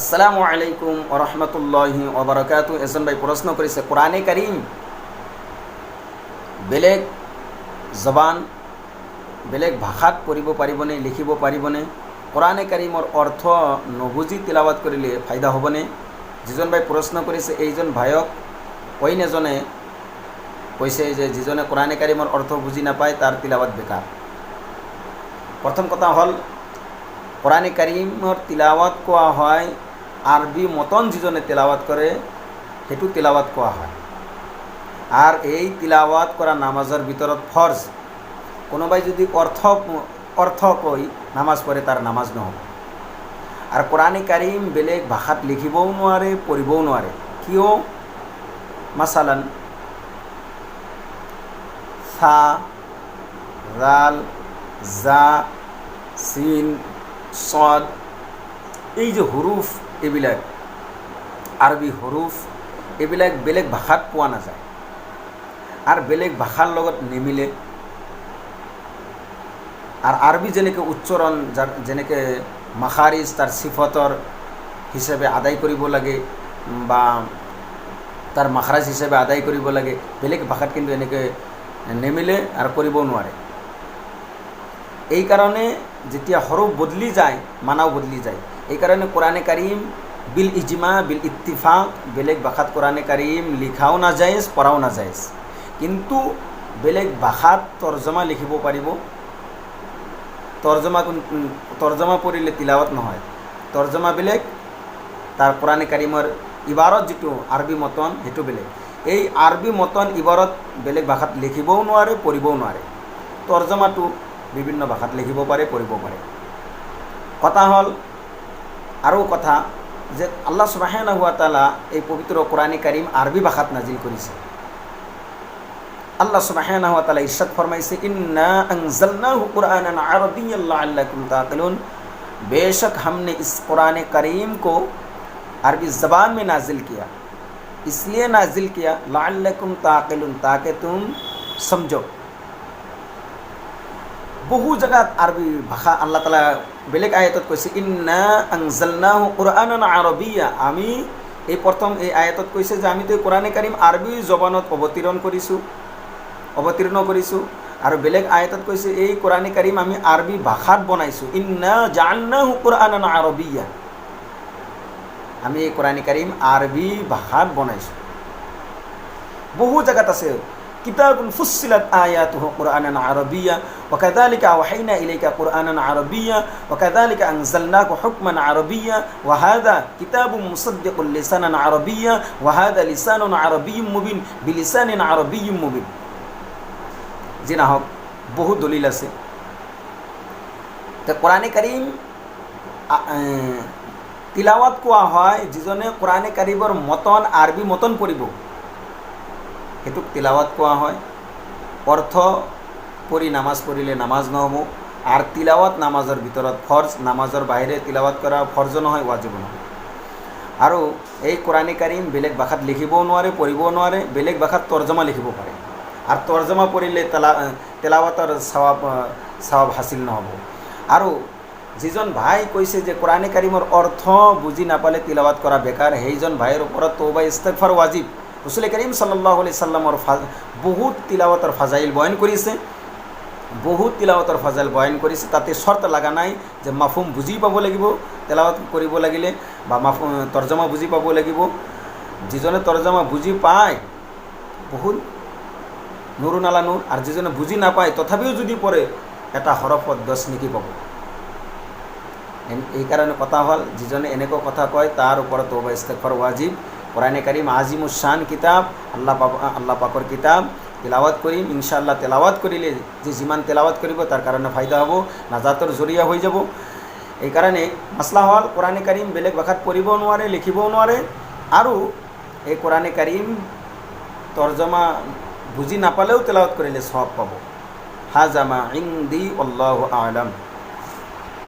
আসসালামু আলাইকুম ওৰহমতুল্লাহি ওবৰাকাতু। এজন ভাই প্ৰশ্ন কৰিছে, কোৰআনে কাৰিম বেলেগ জবান, বেলেগ ভাষাত পঢ়িব পাৰিবনে, লিখিব পাৰিবনে? কোৰআনে কাৰিমৰ অৰ্থ নুবুজি তিলাৱাত কৰিলে ফাইদা হ'বনে? যিজন ভাই প্ৰশ্ন কৰিছে, এইজন ভাইক অইন এজনে কৈছে যে যিজনে কোৰআনে কাৰিমৰ অৰ্থ বুজি নাপায়, তাৰ তিলাৱাত বেকাৰ। প্ৰথম কথা হ'ল, কোৰআনে কাৰিমৰ তিলাৱাত কোৱা হয়, আৰবী মতন যিজনে তিলাৱাত কৰে, সেইটো তিলাৱাত কোৱা হয়। আৰু এই তিলাৱাত কৰা নামাজৰ ভিতৰত ফৰ্জ। কোনোবাই যদি অৰ্থ অৰ্থ কৈ নামাজ পঢ়ে, তাৰ নামাজ নহ'ব। আৰু কোৰআনে কাৰিম বেলেগ ভাষাত লিখিবও নোৱাৰে, পঢ়িবও নোৱাৰে। কিয়? মাছালান সা, জাল, জা, চিন, চদ, এই যে হৰুফ, এইবিলাক আৰবী হৰুফ, এইবিলাক বেলেগ ভাষাত পোৱা নাযায় আৰু বেলেগ ভাষাৰ লগত নিমিলে। আৰু আৰবী যেনেকৈ উচ্চাৰণ, যাৰ যেনেকৈ মাখাৰিজ, তাৰ চিফতৰ হিচাপে আদায় কৰিব লাগে বা তাৰ মাখৰাজ হিচাপে আদায় কৰিব লাগে, বেলেগ ভাষাত কিন্তু এনেকৈ নিমিলে আৰু কৰিবও নোৱাৰে। এইকাৰণে যেতিয়া হৰফ বদলি যায়, মানাও বদলি যায়। এইকাৰণে কোৰআনে কাৰিম বিল ইজমা, বিল ইত্তিফাক, বেলেগ ভাষাত কোৰআনে কাৰিম লিখাও নাজায়েজ, পঢ়াও নাজায়েজ। কিন্তু বেলেগ ভাষাত তৰ্জমা লিখিব পাৰিব। তৰ্জমা কোন? তৰ্জমা পঢ়িলে তিলাৱত নহয়। তৰ্জমা বেলেগ, তাৰ কোৰআনে কাৰিমৰ ইবাৰত যিটো আৰবী মতন, সেইটো বেলেগ। এই আৰবী মতন ইবাৰত বেলেগ ভাষাত লিখিবও নোৱাৰে, পঢ়িবও নোৱাৰে। তৰ্জমাটো বিভিন্ন ভাষাত লিখিব পাৰে, পঢ়িব পাৰে। কথা হ'ল, আৰু কথা যে আল্লাহ সুবহানাহু ওয়া তাআলা এই পবিত্ৰ কোৰআনে কাৰিম আৰবি ভাষাত নাজিল কৰিছে। আল্লাহ সুবহানাহু ওয়া তাআলা ইরশাদ ফরমাইছে, إنا أنزلناه قرآنا عربيا لعلكم تعقلون। बेशक हमने इस कुरान करीम को अरबी ज़बान में नाजिल किया। इसलिए नाजिल किया, لعلكم تعقلون, ताकि तुम समझो। বহু জেগাত আৰবী ভাষা আল্লাহ তালা বেলেগ আয়াতত কৈছে, إنا أنزلناه قرآنا عربيا। আমি এই প্ৰথম এই আয়াতত কৈছে যে আমিতো এই কোৰআনে কাৰিম আৰবী জবানত অৱতীৰণ কৰিছোঁ, অৱতীৰ্ণ কৰিছোঁ। আৰু বেলেগ আয়াতত কৈছে, এই কোৰআনে কাৰিম আমি আৰবী ভাষাত বনাইছোঁ, إنا جعلناه قرآنا عربيا। আমি এই কোৰআনে কাৰিম আৰবী ভাষাত বনাইছোঁ। বহু জেগাত আছে, كتاب فصلت آياته قرآنا عربيا وكذلك أوحينا إليك قرآنا عربيا وكذلك أنزلناه حكما عربيا وهذا كتاب مصدق لسانا عربيا وهذا لسان عربي مبين بلسان عربي مبين। যি নহওক, বহুত দলিল আছে। তো কোরআনে কাৰিম তিলাৱাত কোৱা হয়, যিজনে কোৰআনে কাৰিমৰ মতন, আৰবী মতন পঢ়িব, সেইটোক তিলাৱাত কোৱা হয়। অৰ্থ পঢ়ি নামাজ পঢ়িলে নামাজ নহ'ব। আৰু তিলাৱাত নামাজৰ ভিতৰত ফৰ্জ। নামাজৰ বাহিৰে তিলাৱাত কৰা ফৰ্জ নহয়, ৱাজিব নহয়। আৰু এই কোৰআনে কাৰিম বেলেগ ভাষাত লিখিবও নোৱাৰে, পঢ়িবও নোৱাৰে। বেলেগ ভাষাত তৰ্জমা লিখিব পাৰে। আৰু তৰ্জমা পঢ়িলে তেলাৱাতৰ চাৱাব হাচিল নহ'ব। আৰু যিজন ভাই কৈছে যে কোৰআনে কাৰিমৰ অৰ্থ বুজি নাপালে তিলাৱাত কৰা বেকাৰ, সেইজন ভাইৰ ওপৰত তৌবা ইস্তেগফাৰ ৱাজিব। ৰচুল কৰিম সাল্লাল্লাহু আলাইহি সাল্লামৰ বহুত তিলাৱাতৰ ফাজাইল বয়ান কৰিছে, বহুত তিলাৱতৰ ফাজাইল বয়ান কৰিছে। তাতে চৰ্ত লগা নাই যে মাফহুম বুজি পাব লাগিব তেলাৱত কৰিব লাগিলে বা মাফ তৰ্জমা বুজি পাব লাগিব। যিজনে তৰ্জমা বুজি পায়, বহুত নুৰু নালা নুৰ। আৰু যিজনে বুজি নাপায়, তথাপিও যদি পঢ়ে, এটা হৰফত 10 নেকি পাব। এইকাৰণে কথা হ'ল, যিজনে এনেকুৱা কথা কয়, তাৰ ওপৰত তৌবা ইস্তেগফাৰ ৱাজিব। কোৰআনে কাৰিম আজিমুশ্বান কিতাব, আল্লাহ পাক, আল্লাহ পাকৰ কিতাব। তেলাৱাত কৰিম ইনশাআল্লাহ। তেলাৱাত কৰিলে, যে যিমান তেলাৱাত কৰিব, তাৰ কাৰণে ফাইদা হ'ব, নাজাতৰ জৰিয়া হৈ যাব। এইকাৰণে মাছলা হ'ল, কোৰআনে কাৰিম বেলেগ ভাষাত পঢ়িবও নোৱাৰে, লিখিবও নোৱাৰে। আৰু এই কোৰআনে কাৰিম তৰ্জমা বুজি নাপালেও তেলাৱাত কৰিলে চব পাব। هذا ما عندي، والله أعلم।